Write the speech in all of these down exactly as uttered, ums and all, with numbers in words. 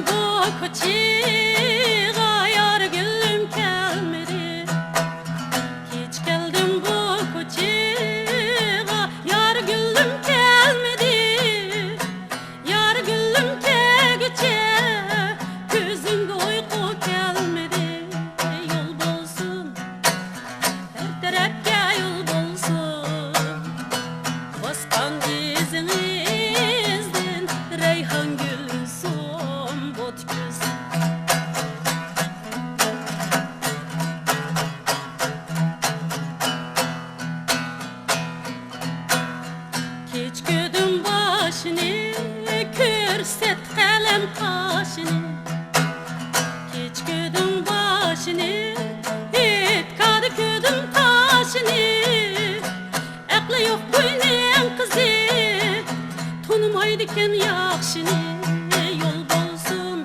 بۇ كوچىغا يار گۈلۈم كەلمىدى. كېچە كەلدىم بۇ كوچىغا، يار گۈلۈم كەلمىدى. يار گۈلۈم كەلگۈچە، كۆزۈمگە ئۇيقۇ كەلمىدى. يول بولسۇن، ھەر تەرەپكە يول بولسۇن، باسقان ئىزىڭىزدىن رەيھان گۈل ئۈنسۇن بوت كۆز. كېچە كۆردۈم باشىنى، كۆرسەت قەلەم قاشىنى. كېچە كۆردۈم باشىنى، ئېتىقادى كۆردۈم قاشىنى. ئەقلى يوق بۇينىڭ قىزى، تونۇمايدىكەن ياخشىنى. يول بولسۇن،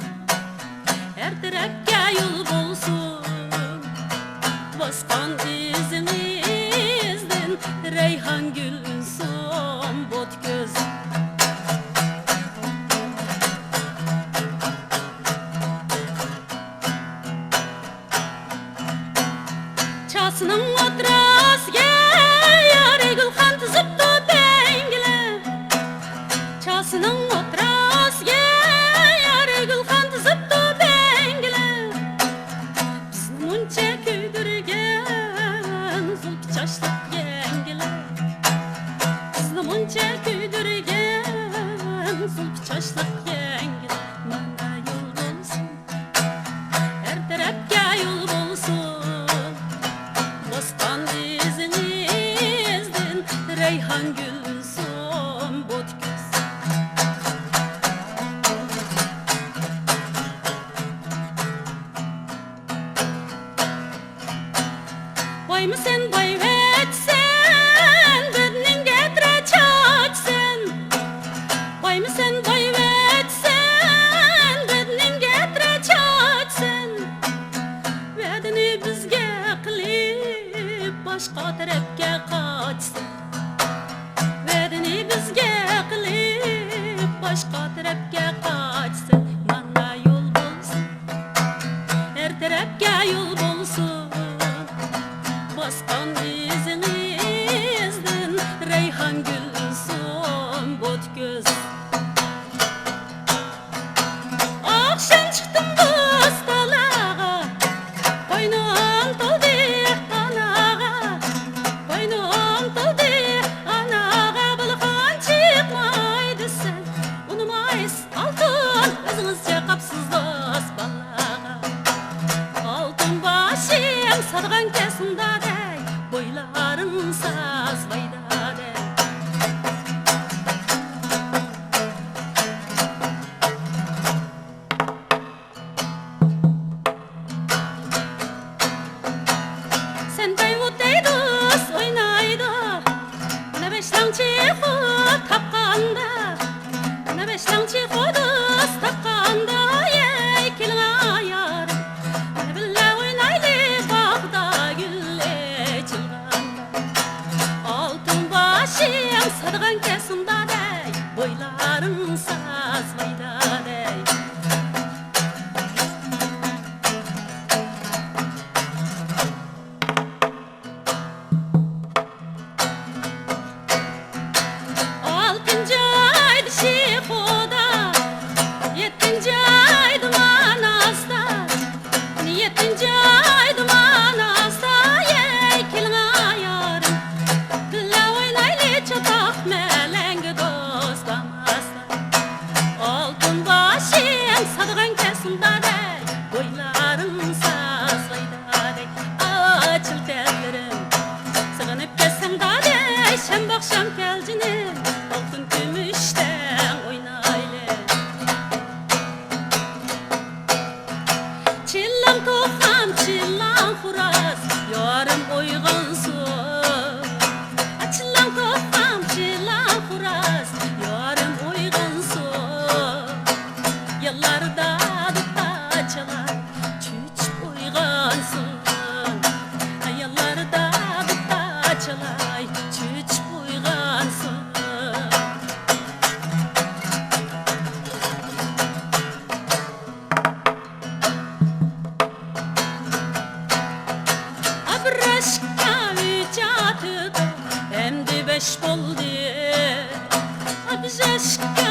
ھەر تەرەپكە يول بولسۇن، باسقان ئىزىڭىزدىن رەيھان گۈل ئۈنسۇن بوت كۆز. چاسىنىڭ ئوتتۇرىسىگە يارى گۈلخان تىزىپتۇ بەڭگىلەپ. چاسىنىڭ ئوتتۇرىسىگە يارى گۈلخان تىزىپتۇ بەڭگىلەپ. بىزنى مۇنچە كۆيدۈرگەن زۇلپى چاچلىق يەڭگىلەر. بىزنى مۇنچە كۆيدۈرگەن زۇلپى چاچلىق يەڭگىلەر. مانا يول بولسۇن، ھەر تەرەپكە يول بولسۇن، باسقان ئىزىڭىزدىن رەيھان گۈل ئۈنسۇن بوت كۆز. بايمۇ سەن، بايۋەتسەن، بەدىنىڭگە ئەترە چاچىسەن. بايمۇ سەن، بايۋەتسەن، بەدىنىڭگە ئەترە چاچىسەن. ۋەدىنى بىزگە قىلىپ، باشقا تەرەپكە قاچىسەن. ۋەدىنى بىزگە قىلىپ، باشقا تەرەپكە قاچىسەن. مانا يول بولسۇن، ھەر تەرەپكە يول بولسۇن، باسقان ئىزىڭىزدىن رەيھان گۈل ئۈنسۇن بوت كۆز. ئاخشام چىقتىم بوستانلارغا، قوينۇم تولدى ئاناغا، قوينۇم تولدى ئاناغا. بولغان چىقماي دېسە، ئۇنىمايسىز ئالتۇن، ئۆزىڭىزچە قاپسىز دوست بالىلارغا. ئالتۇن باشىم سادىغان كەسىمدا دەي، بويلارىڭ ساز بايدا دەي. سەن بەيۋۇت دەيدۇ، ئوينايدۇ. مانا بەشلەڭچى خو تاپقاندا، مانا بەشلەڭچى خو دوست تاپقاندا، يە بەش بولدى. بەش